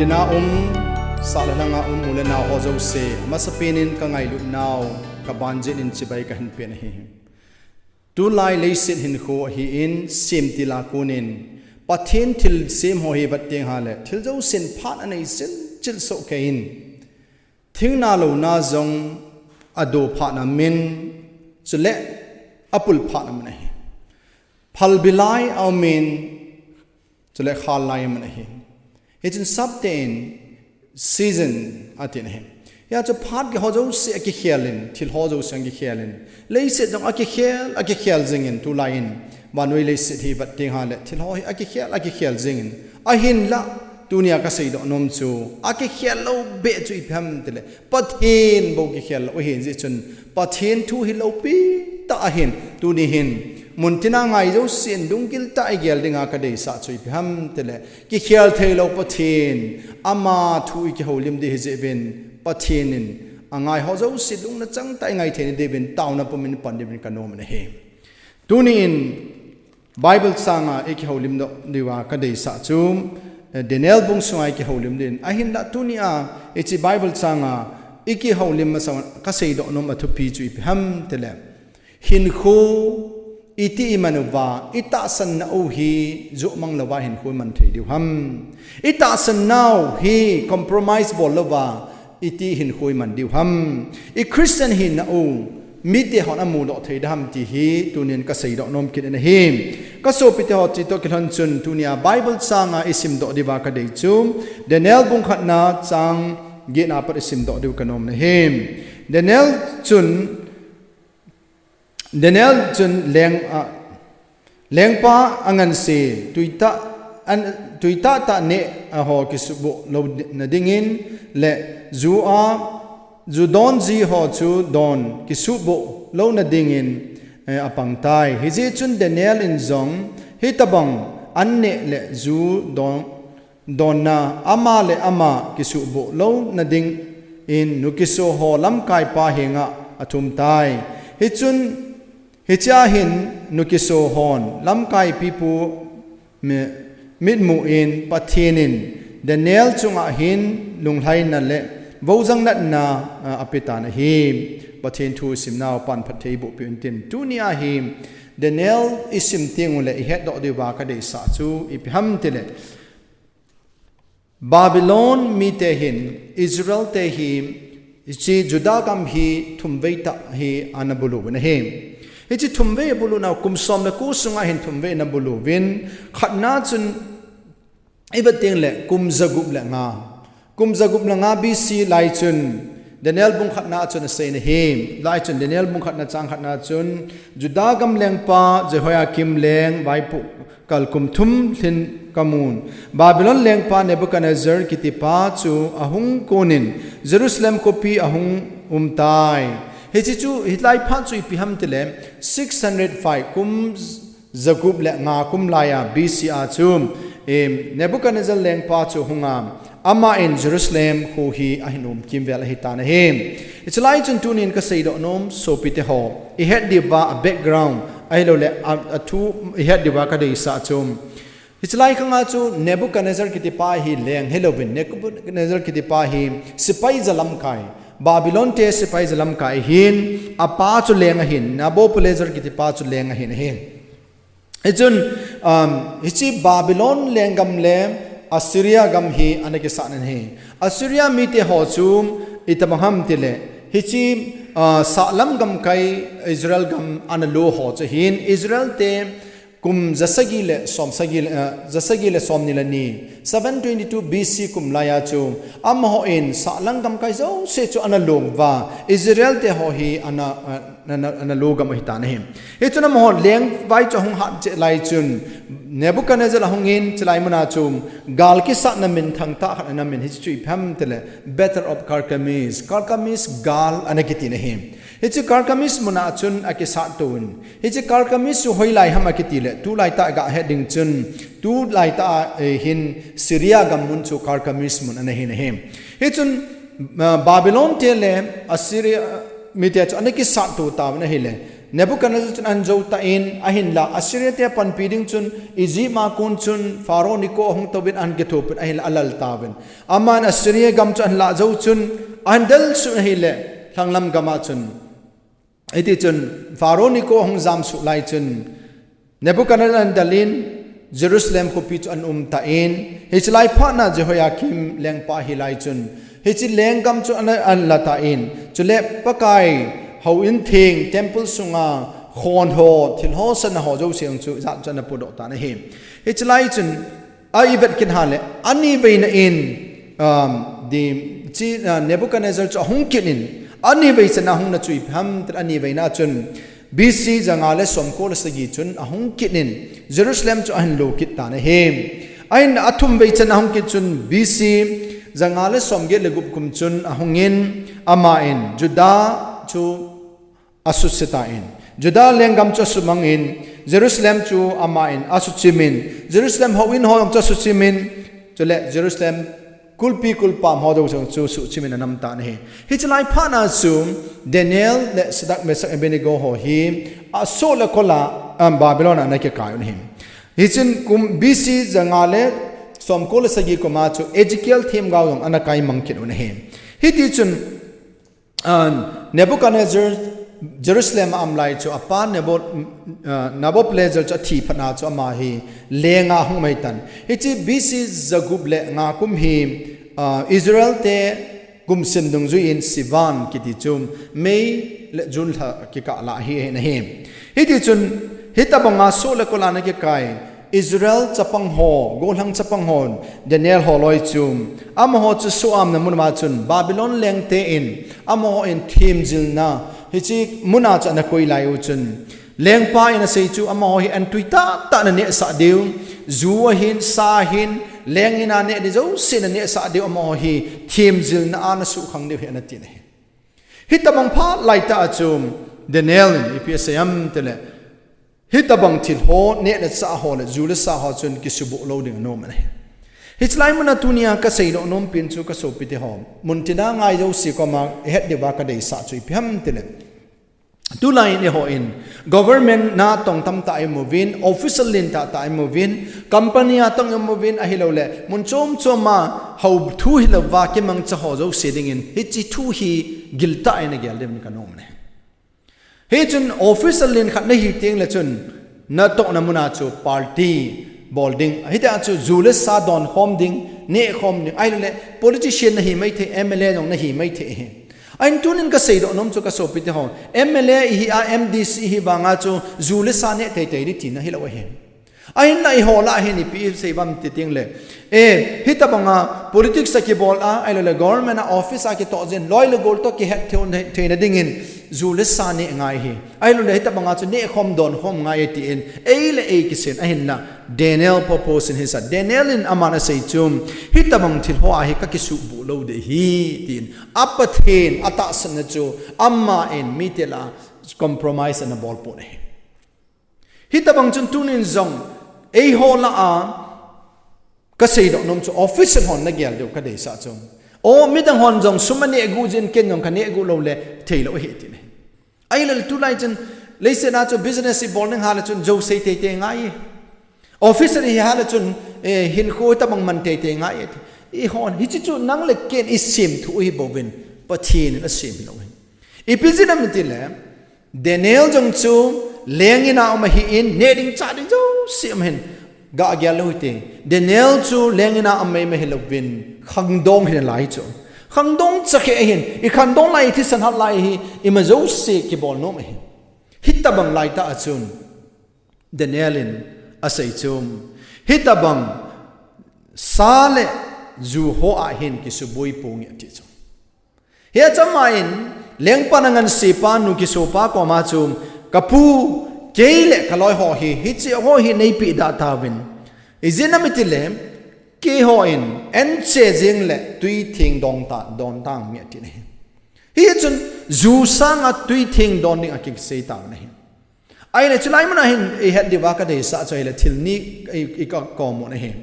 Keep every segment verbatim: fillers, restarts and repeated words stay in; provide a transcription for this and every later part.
Ina um, sahla langa um u le nau ho jouse, amasapen in ka ngailut nau, ka banjin in chibai ka hin pen ahi. Tulai leiset hinkho hi in, sem tila kunin, Pathen thilsem ho hi vat teng hale, thil jousen phat anei sin chil so ke in. Thingna louna jong ado phatna min, chule apul phatna min ahi. Phalbi lai a um in, chule khal lai min ahi. Hichun sapte in season atin ahi. Hia chu phat kiho jouse akikhel in, thil ho jouse akikhel in. Leiset jong akikhel, akikhel jing in tulai in. Vannoi leiset hi vat teng hale, thil ho hi akikhel, akikhel jing in. Ahinla, tunia ka seidoh nom chu, akikhel lou beh chu ipi ham tile, Pathen bou kikhel lou ahin jeh chun, Pathen thu hi loupi tah ahin, tuni hin, muntina ngai jousen lunggil tah a igel dinga ka deisah chu ipi ham tile, kikhel thei lou Pathen, ama thu ikihoulim ding ahi jeh uvin, Pathen in, angai ho jouse lungna chang tah a ingai thei na diuvin, taona pumin pan diuvin ka nom in ahi. Tuni in, Bible changa ikihoulim doh diuva ka deisah chu, eh, Daniel bung sunga ikihoulim din. Ahinla tunia, hiche Bible changa ikihoulim masa ka seidoh nom a thupi chu ipi ham tile. Hinkho iti iman uva, itahsan nau hi, joh mang louva hinkho iman thei diu ham. Itahsan nau hi, compromise bol louva, iti hinkho iman diu ham. I Christian hina u, mite hon amudoh thei ding ham ti hi, tunin ka seidoh nom kit in ahi. Ka sopite ho, chutoh kilhon chun, tunia Bible changa isimdoh diuva ka dei chu, Daniel bung khatna chang getna pat isimdoh diu ka nom in ahi. Daniel chun, Daniel chun leng, a, lengpa anganse, tuitah, an, tuitah tah neh a ho kisuhboh louna dingin, le ju a, ju don ji ho chu don kisuhboh louna dingin, eh, apang tai. Hijeh chun Daniel in jong, hitobang an neh le ju don, donna ama le ama kisuhboh louna dingin nukiso ho lamkaipa henga athum tai. Hichun, hichea hin nukiso hon lamkai pipu mi-, mitmu in Pathen in Daniel chunga hin lunglhaina le voujang natna, a, apetan ahi. Pathen thu simnau pan phatthei boh peh in tin. Tunia hi Daniel isim teng ule ihetdoh diuva ka deisah chu ipi ham tile. Babylon mite hin, Israel te hi, hiche Judah gam hi thumvei tah hi ana bulu uvin ahi. Hiche thumvei abuluna kum som le ko sunga hin thumvei ana bulu uvin, khatna chun ivet teng le kum jagup le nga. Kum jagup le nga B C lai chun, Daniel bung khatna chun asei in ahi. Lai chun Daniel bung khatna chang khatna chun, Judah gam lengpa Jehoiakim leng vaipoh kal kum thum lhin kamun. Babylon lengpa Nebuchadnezzar kitipa chu ahung konin Jerusalem khopi ahung umtai. Hiche chu, hilai phat chu ipi ham tile, six hundred five kum jagup le nga kum laiya B C a chu, em, Nebuchadnezzar lengpa chu hunga, ama in Jerusalem kho hi ahin um kimvel ahitan ahi. Hichelai chun tunin ka seidoh nom, sopite ho, ihet diuva a background, ahilouleh a, a thu ihet diuva ka deisah chu. Hichelai khanga chu Nebuchadnezzar kitipa hi leng hilouvin, Nebuchadnezzar kitipa hi sepai jalamkai, Babylon te sepai jalamkai ahin, apa chu leng ahin, Nabopolassar kitipa chu leng ahin ahi. Hichun, um, hiche Babylon lenggam le Assyria gam hi ana kisat in ahi. Assyria mite ho chu itobang ham tile, hiche, uh, sahlam gamkai Israel gam ana lo ho chu ahin, Israel te kum jasagi le som sagi le, uh, jasagi le somni le ni, seven twenty-two B C kum laiya chu, amaho in sahlam gamkai jouse chu ana lo uva, Israel te ho hi ana, uh, ana, ana lo gam ahitan ahi. Hichun amaho lengvai chu ahung hat cheh lai chun, Nebuchadnezzar ahungin, chulai muna chu, gal kisatna minthang tah khat ana min, hiche chu ipi ham tile, Battle of Carchemish, Carchemish gal ana kiti in ahi. Hiche Carchemish muna chun akisat touvin. Hiche Carchemish chu hoilai ham akiti le, tulaitah a gahet ding chun, tulaitah a, eh, hin Syria gam mun chu Carchemish mun ana hin ahi. Hichun, uh, Babylon te le Assyria, mite chu ana kisat to tauvin ahile, Nebuchadnezzar chun ahin jou tan, ahinla Assyria te panpi ding chun Egypt a kon chun Pharaoh nikho ahung touvin ahin kithopin ahinla alal tauvin. Aman Assyria gam chu ahin lah jou chun ahin delsuh in ahile, lhanglam gam a chun. Hiti chun Pharaoh nikho ahung jamsuh lai chun Nebuchadnezzar ahin delin Jerusalem khopi chu ahin um tan, hiche lai phat na Jehoiakim lengpa ahi lai chun, hiche lenggam chu ahin, ahin la tan, chule Pakai houin theng temple sunga khon ho, thil ho, sana ho jouse chu ijat chu ana podoh tan ahi. Hiche lai chun a ivet kit hale, ani veina in, um, di, chi, uh, Nebuchadnezzar chu ahung kit in, ani vei chana ahung na chu ipi ham tile ani veina chun, B C janga le somko le sagi chun ahung kit in, Jerusalem chu ahin lo kit tan ahi. Ahin athum vei chana ahung kit chun B C janga le somget le gup kum chun ahung in, aman Judah chu asuse tan. Judah lenggam chu asumang in, Jerusalem chu aman asuchim in, Jerusalem houin ho jong chu asuchim in, chule Jerusalem kulpi kulpam ho jong chu suchim in anam tan ahi. Hiche lai phat na chu Daniel le Shadrach, Meshach, Abednego ho hi asoh le kol a, um, Babylon a ana kikai un ahi. Hichun kum B C janga le somko le sagi kum a chu Ezekiel themgao jong ana kai mang kit un ahi. Hiti chun, Ah, Nebuchadnezzar Jerusalem a um lai chu apa Nebo-, ah, Nabopolassar chu athi phat na chu ama hi lenga hung um ahitan. Hiche B C jagup le nga kum hi, ah, Israel te kum sim dungjui in Sivan kiti chu May le June lha kikah lah hi ahi. Hiti chun hitabanga soh le kol a ana kikai Israel chapang ho, gollhang chapang ho, Daniel ho loi chu, amaho chu suham na mun ma chun, Babylon lengte in, amaho in themjilna, hiche mun a chu ana koi lai u chun, lengpa in asei chu, amaho hi an tui tah tah ana nehsah diu, ju ahin, sa ahin, leng in a neh ding jouse ana nehsah diu, amaho hi themjilna a ana suhkhang diu ahi ana ti ahi. Hitabang phat lai tah a chu, Daniel in ipi asei em tile, hitabang thil ho, neh le chah ho le, ju le sa ho chun kisuboh lou ding anom ahi. Hiche lai mun a tunia kasei nom nom pen chu ka sopite ho. Mun tina ngai jouse koma ihet diuva kadeisah chu ipi ham tile. Tulai in eiho in, government natong tamtah imu uvin, official lentah tah imu uvin, company a tong imu uvin, ahilou le, mun chom chom a, hou thu hilouva kimangcha ho jouse dingin, hiche thu hi giltah in agel diuvin kanom ahi. Hichun official len khat nahi teng le chun, natohna mun a chu party bol ding. Hitia chu ju le sa don khom ding, neh khom ding. Ahilou le politician nahi maithei, M L A jong nahi maithei ahi. Ahin tunin kasei doh nom chu ka sopite ho. M L A ihi a, M D C ihi vanga chu ju le sa neh teitei ding tina hilou ahi. Ahinla eiho lah hin ipi isei uvem ti teng le. Eh, hitabanga politics a kibol a, ahilou le government a office a kitoh jin, loi le gol toh kihet thei, theina dingin, ju le sa neh ngai ahi. Ahilou le hitabanga chu neh khom don khom ngai ahi tin, ei le ei kisei in ahinla, Daniel purpose in hisah. Daniel in aman asei chu, hitabang thil ho a hi kakisuboh lou ding ahi, tin. A Pathen, atahsan na chu, aman mite lah a compromise ana bol pon ahi. Hitabang chun tunin jong, eiho lah a, kasei doh nom chu official hon nagel diu kadeisah chu. O, midang hon jong sum aneh gu jin ken jong kaneh gu lou le, theilou ahi ti ahi. Ahilou le tulai chun, leiset a chu business ibol ding hale chun jouse teitei ngai. Office ihi hale chun, eh, hinkho tabang man teitei ngai. Eihon, hiche chu nang le ken isemthu ahi bouvin, Pathen in asem lou ahi. Ipi jeh ham itile, Daniel jong chu leng in a um ahin, neh ding chah ding jouse um ahin, gagel lou hite. Daniel chu leng in a um mai mai hilouvin, khangdong ahi nalai chu. Khangdong chakhe ahin, ikhangdong lai, ithisan hat lai hi, ima jouse kibol nom ahi. Hitabang lai tah a chun, Daniel in asei chu, hitabang sa le ju ho a hin kisuboi ponge ati chu. Hiche ama in, lengpa na ngansepa nu kisopa koma chu, kapu, kei le kaloi ho hi, hiche ho hi neipe da tauvin. Ijeh inem itile, keiho in, anche jing le tui theng don ta, don tange ati ahi. Hichun, ju sanga tui theng don ding akisei tan ahi. Ahile, chulai mun a hin ihet diuva kadeisah chu ahile thil ni i, i kakom u ahi.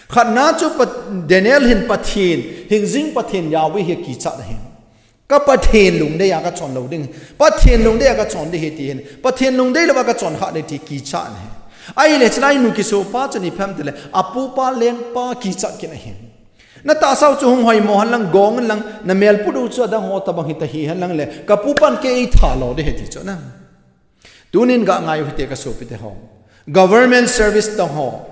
Khatna chu Pat-, Daniel hin Pathen, hingjing Pathen Yahweh hi akichat ahi. Ka Pathen lungdei a ka chon lou ding. Pathen lungdei a ka chon ding ahi ti hin. Pathen lungdei lou a ka chon kha ding ti kicha ahi. Ahile chulai nu kisopa chun ipi ham itile, apupa lengpa kicha kit ahi. Na tahsa u chu hung hoimo hen lang, gong hen lang, na mel put u chu adang ho tabang hita hi hen lang le, ka pupan kei eitha lo ding ahi ti chu na. Tunin ga ngai u hite ka sopite ho. Government service tong ho.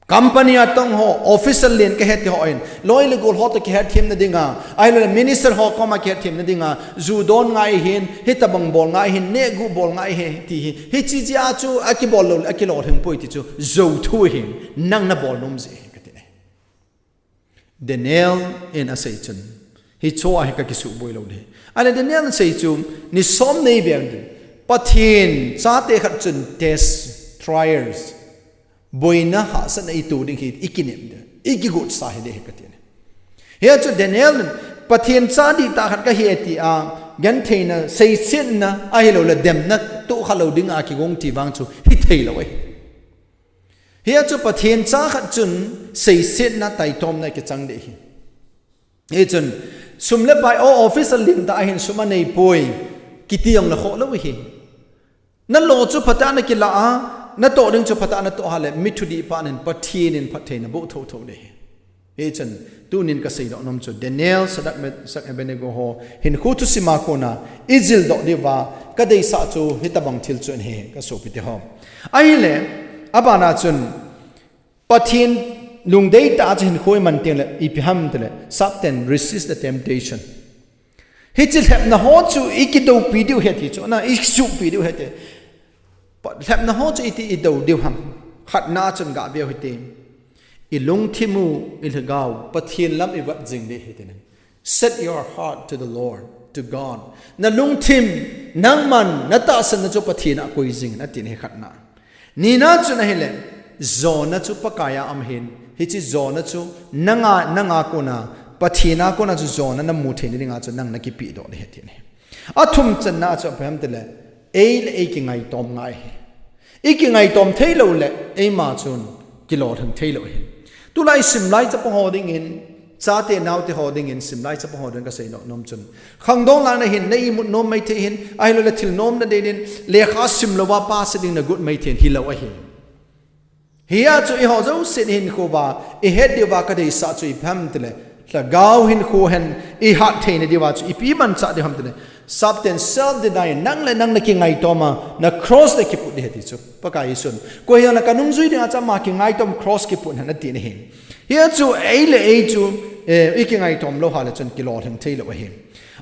Company a tong ho, official len kahe ti ho in, loi le gol ho toh kihet themna dinga, ahilou le minister ho koma kihet themna dinga, ju don ngai hin, hitabang bol ngai hin, nehguh bol ngai hin, ti hi, hiche jeh a chu, akibol lou, akilolhing poi ti chu, jou thu hin, nang na bol nom jeh hi kati ne. Daniel in asei chun, hicho a hi ka kisuboi lou ding. Ahile Daniel in asei chu, ni som nei veng ding. Pathen, chate khat chun test, trials, boina hahsatna ito ding hi, i kinem ding, i kigotsa hi ding hi kati ne. Hia chu Daniel in, Pathen cha dihtah khat kahi ati a, gentheina, seisetna, ahilou le demna, tohkha lou ding a kigong ti vang chu, hithei lou ahi. Hia chu Pathen cha khat chun, seisetna, taitomna kichang ding ahi. Hichun, sum le pai, o office a len ta ahin sum anei poi, kiti jong le khoh lou ahi. Na lo chu phatah a na kila a, na toh ding chu phatah a na toh a le, mi thudih pa nin Pathen in phattheina boh thotho ding ahi. Hichun, tunin ka seidoh nom chu, Daniel, Shadrach, Meshach, Abednego ho, hinkho thusim a kona, i jildoh diuva, ka deisah chu, hitabang thil chu ahi, ka sopite ho. Ahile, abana chun, Pathen lungdei tah a chu hinkho i man teng le, ipi ham itile, Satan, resist the temptation. Hiche lhepna ho chu i kidoupi diu ahi ti chu, na i suhpi diu ahi ti. Pa-, lhepna ho chu iti i dou diu ham. Khatna chun ga veu hite. I lungthim u, i lhagao, Pathen lam i vat jing ding ahi ti ne. Set your heart to the Lord, to God. Na lungthim, nangman, na tahsanna chu Pathen a koi jing in ati ne khatna. Nina chun ahile, jona chu Pakai a um ahin, hiche jona chu nanga, nanga kona, Pathen a kona chu jona na mu theina dinga chu nang na kipedoh ding ahi ti ne. Athum channa chu ipi ham itile, ei le ei kingaitom ngai ahi. I kingaitom thei lou le, eima chun kilolhing thei lou ahi. Tulai simlai chapang ho dingin, chate naote ho dingin, simlai chapang ho dingin ka seidoh nom chun. Khangdong lana hin, na imut nom maithei hin, ahilou le thil nomna dei din, lekha sim louva pass ding na got maithei hin, hilou ahi. Hia chu eiho jousen hinkho uva, i het diuva ka deisah chu ipi ham itile, lhagao hinkho hen, i hat theina diuva chu ipi manchah diu ham itile, Satan self deny, nang le nang na kingaitoma, na cross na kiput ding ahi ti chu. Pakai Jesun. Koi hijongle ka nungjui dinga chu ama kingaitom cross kiput hen ati ne ahi. Hia chu ei le ei chu, eh, i kingaitom lou hale chun kilolhing thei lou ahi.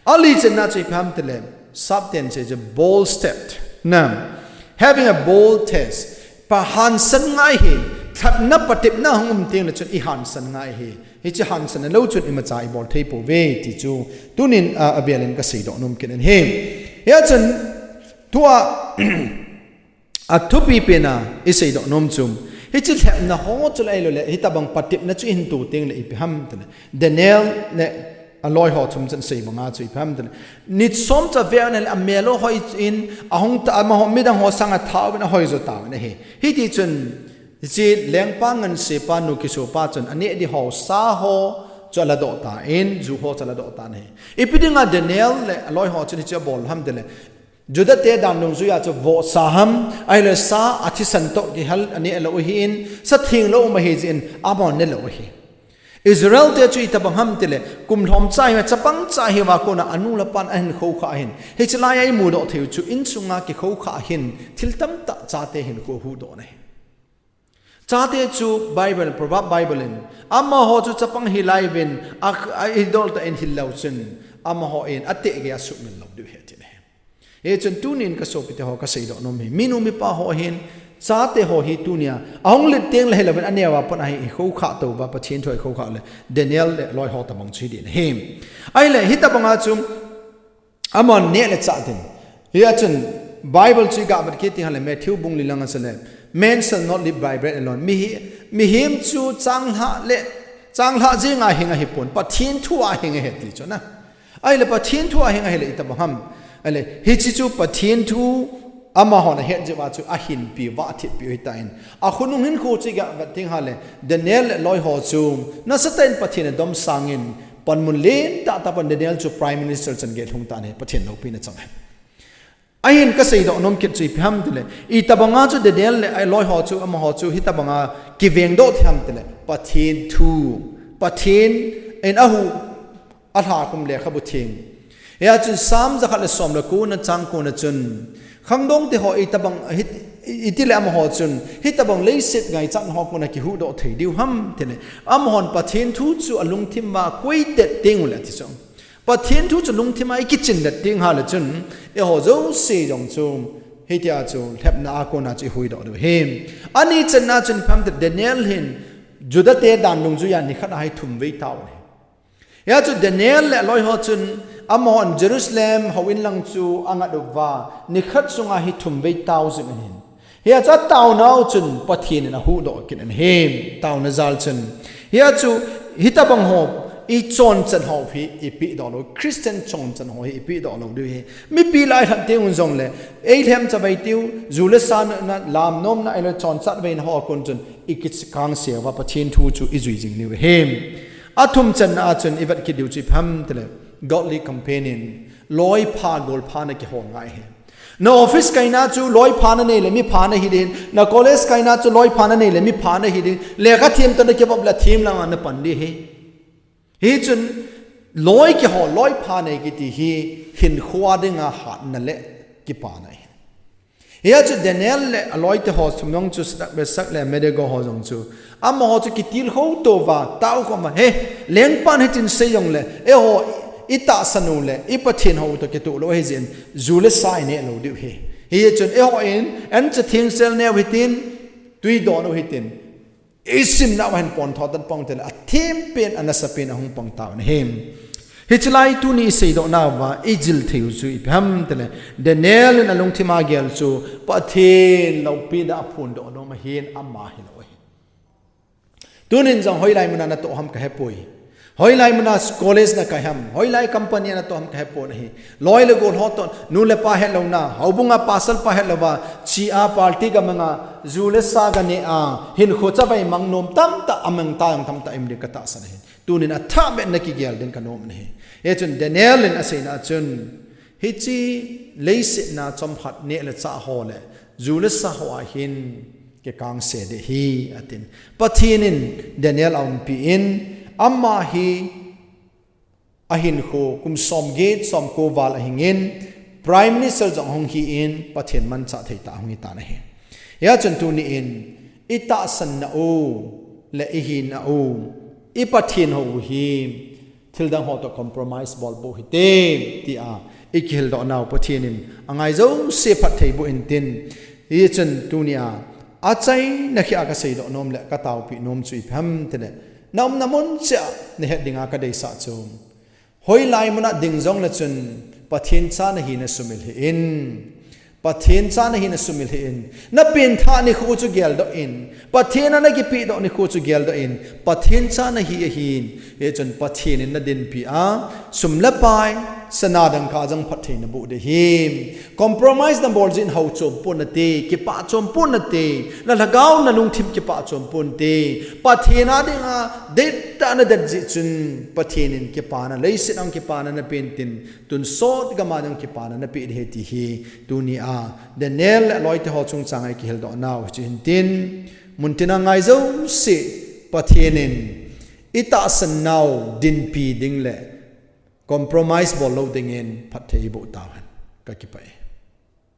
Ali channa chu ipi ham itile, Satan asei chu bold step. Na, having a bold test. Pa hansan ngai ahi, lhepna patepna hung um teng le chun i hansan ngai ahi. Hiche hansan lou chun imacha i bol thei pouve ti chu tunin a, avel in ka seidoh nom kit in ahi. Hia chun tua athupi pen a i seidoh nom chu hiche lhepna ho chu le ahilou le hitabang patepna chu i hin to teng le ipi ham itile Daniel le aloi ho thum chun asei banga chu ipi ham itile. Ni som cha veu na le amel u hoi in ahung ta amaho midang ho sanga thauvin ahoi jo tauvin ahi. Hiti chun Hiche lengpa ngansepa nu kisopa chun aneh ding haosa ho chu aladoh tan, ju ho chu aladoh tan ahi. Ipi dinga Daniel le aloi ho chun hiche abol ham itile, Juda te dan dungjuia chu vohsa ham, ahile sa athisan toh kihal aneh lou ahin, sa theng lou um ahi jeh in, amahon ne lou ahi. Israel te chu itobang ham itile, kum lhomcha hiuva, chapang cha hiuva kona anu le apan ahin khoukhah ahin. Hiche laia imudoh theiu chu insunga kikhoukhah ahin, thil tamtah chate hinkho huhdoh na ahi. Chate chu Bible, Proverb Bible in, amaho chu chapang hilai uvin, a, a idol tah in hil leu chun, amaho in ateh geiya asuhmil lou diu ahi ati ahi. Hichun tunin ka sopite ho ka seidoh nom hi, minu mipa ho hin, chate ho hi tunia, ahung len teng le hilouvin aneo a pat a hi, ikhoukhah touva, Pathen thu a ikhoukhah le, Daniel le aloi ho tobang chu hiding ahi. Ahile, hitobanga chu, Aman neh le chah ding. Hia chun Bible chu i gah vet kit ding ahile Matthew bung li langa chule, "Man shall not live by bread alone." Mihi-, mihem chu changlhah le, changlhah jenga hing ahipon, Pathen thu a hing ahi ti chu na. Ahile Pathen thu a hing ahile itobang ham. Ahile, hiche chu Pathen thu amahon ahet jeh uva chu ahinpi uva athetpi u ahitan. Akhonung hinkho chu i gah vet ding ahile, Daniel le aloi ho chu, nasatah in Pathen adom sangin, panmun lentah tah pan Daniel chu Prime Minister chan gei lhung tan ahi, Pathen loupina chang ahi. Ahin kasei doh nom kit chu ipi ham tile, itobanga chu Daniel le aloi ho chu, amaho chu hitobanga kiveng doh thei ham tile, Pathen thu, Pathen in ahuh, alha khum lekhabu theng. Hia chun Psalm jakhat le som le ko na chang ko na chun, khangdong te ho itobang, hit-, itile amaho chun hitobang leiset ngaichat ho kona kihuhdoh thei diu ham tile, amahon Pathen thu chu alungthim a koitet teng ule ati chu. Pathen thu chu lungthim a ikichin det teng hale chun, eiho jouse jong chu hitia chu lhepna a kona chu ihuhdoh diu ahi. Ani channa chun ipi ham tile, Daniel hin Juda te dan dungjuia nikhat a hi thum vei tao ahi. Hia chu Daniel le aloi ho chun amahon Jerusalem houin lang chu angat uva, nikhat sunga hi thum vei tao jing ahin. Hia chu ataonau chun Pathen in ahuhdoh kit in ahi, taona jal chun. Hia chu hitobang ho ichonchan ho hi ipehdoh lou, Christian chonchan ho hi ipehdoh lou diu ahi. Mipi lai lhah teng un jongle, eilhem chavei tiu, ju le sa na, na, lam nomna, ahilou le chonchat veina ho kon chun ikikangse uva Pathen thu chu ijui jing diu ahi. Athum channa a chun ivet kit diu chu ipi ham tile, godly companion, loi pha, gol pha na kihol ngai ahi. Na office kaina chu loi pha nanei le mi pha nahi ding, na college kaina chu loi pha nanei le mi pha nahi ding, lekha them toh nakivop le them langa napan ding ahi. Hichun loi kihol, loi pha nei kiti hi hinkhoa dinga hatna le kipana ahi. Hia chu Daniel le aloi te ho thum jong chu Shadrach, Meshach le Abednego ho jong chu, amaho chu kitilkhou tou va, taokhom uva, he, lengpan hitin sei jongle, eiho itahsan u le i Pathen hou toh kitoh lou ahi jeh in, ju le sa ineh lou diu ahi. Hichun eihon ancha thengsel neo hitin, twi don u hitin, isimna uva hin pon tho tan pang tile, athem pen, anasa pen ahung pang tauvin ahi. Hiche lai tuni isei doh nauva ijil thei u chu ipi ham tile, Daniel in alungthim a gel chu Pathen loupina aphondoh nom ahin, ama hilou ahi. Tunin jong hoilai muna natoh ham kahepoi. Hoilai muna college nakai ham, hoilai company a natoh ham kahepon ahi. Loi le gol ho toh, nu le pa hetlouna, houbunga pasal pa hetlouva, chi a party gamanga, ju le sa ganeh a, hinkho chavei mang nom tamtah, amang tah jong tamtah ium ding katahsan ahi. Tunin athah beh in nakigel ding kanom in ahi. Hichun Daniel in aseina chun, hiche leiset na chomkhat neh le chah ho le, ju le sa ho a hin, kikangse ding ahi, atin. Pathen in Daniel aumpi in, ama hi ahinkho kum somget, somko val ahingin, Prime Minister jong ahung hi in, Pathen manchah thei tah ahung hitan ahi. Hia chun tuni in, itahsan nau le ihina u, i Pathen hou u hi, thildang ho toh compromise bol boh hite, tia ikihil doh nau Pathen in angai jouse phatthei boh intin. Hichun tunia achaina khia kasei doh nom le kataopi nom chu ipi ham tile, naumna mun cheh a nahet dinga kadeisah chu, hoilai muna ding jongle chun Pathen cha nahina sumil hih in. Pathen cha nahina sumil hih in. Napengthah nikho chu geldoh in. Pathen a nakipehdoh nikho chu geldoh in. Pathen cha nahi ahin. Hichun Pathen in nadinpi a, sum le pai, sana dangka jong phatthei naboh ding ahi. Compromise nabol jeh in hao chom pon nate, kipah chom pon nate, nalhagao nalungthim kipah chom pon nate. Pathen a dinga dettah nadet jeh chun Pathen in kipana, leiset a kipana napeh intin, tonsot gam a jong kipana napeh ding ahi ti hi, tunia Daniel le aloite ho chungchanga ikihil doh nau hiche hintin, muntina ngai jouse Pathen in itahsan nau dinpi ding le compromise bol lou dingin phatthei eiboh tauhen. Kakipah e.